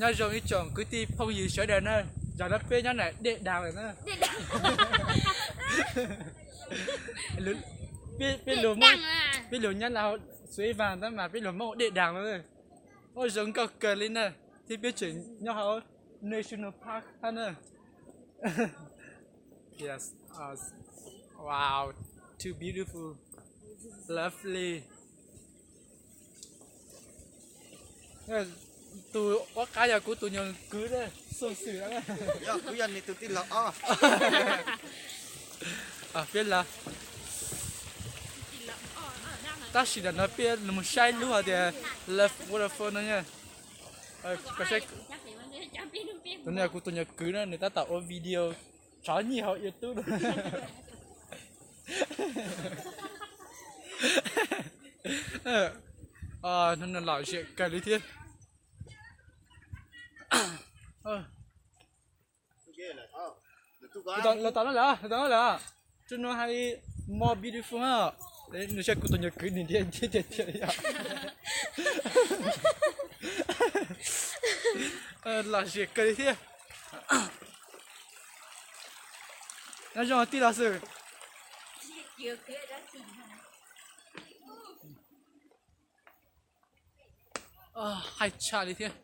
Nyob zoo ib tsoom kwv tij phooj ywg sawv daws na, zaum no peb nyob ntawm Dej Dag lawm na. Peb, peb, peb luag Nyab Laj xwb ib vas tab mas peb luag Hmoob Dej Dag no. Ua zoo nkauj kawg li na, thiab peb tseem nyob hauv National Park hab na. Yes, uh, wow, too beautiful, lovely. Tus ua qab yog kuv tus nyuag kwv na, xov xwm. Yog kuv yog nws tus tij laug ob. Peb los. Tab sis ntawm no peb mus saib lub hais tias Love Waterfall no na. Tus no kuv tus nyuag kwv na, nws tab tom ua video tshov nyij hauv YouTube. Lom zem kawg li thiab. Los tom no lawm, los tom no lawm. Tsuas no hais li more beautiful na. Nws saib kuv tus nyuag kwv nws ntiab ntiab tiag tiag li os. Lom zem kawg li thiab. Nyob zoo tij laug xwb. Hais tshaj li thiab.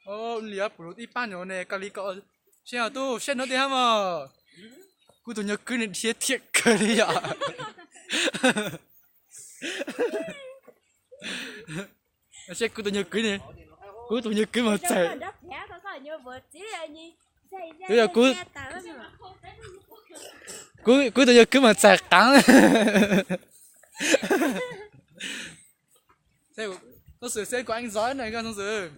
Ua li pum ib pab nyuam ne, koj li koj seb os, tub seb no tiag hab mog. Kuv tus nyuag kwv nws dhia thiab kawg li yom. Seb kuv tus nyuag kwv ne, kuv tus nyuag kwv mas txawm, kuv, kuv tus nyuag kwv mas txawm qeev. Xov xwm seb kuv eev zov no koj xov xwm.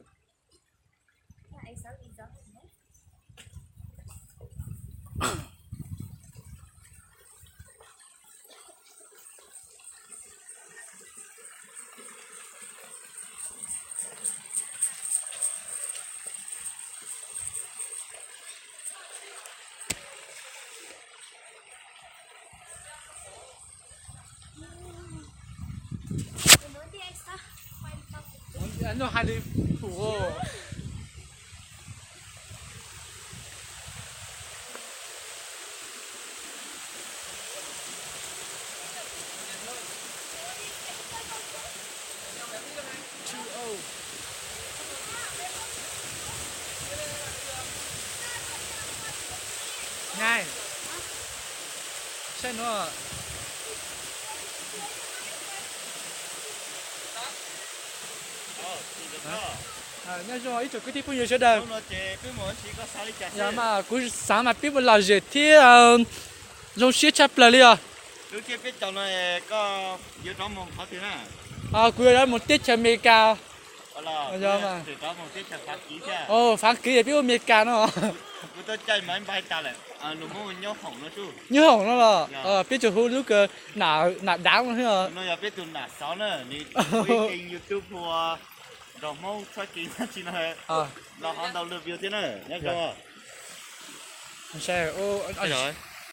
Nws hais li pum. Nyaj, saib nuav. Nyob zoo ib tsoom kwv tij phooj ywg sawv daws. Yog mas kuv xaav mas peb mus lom zem thiab zoo siab tshaj plaws li os. Kuv yuav rov mus teb chaws Amelikas. Fav Kiv, peb ua Amelikas no. Nyoob Hoom no los peb tsuas hu lub kws Nam Daav no xwb.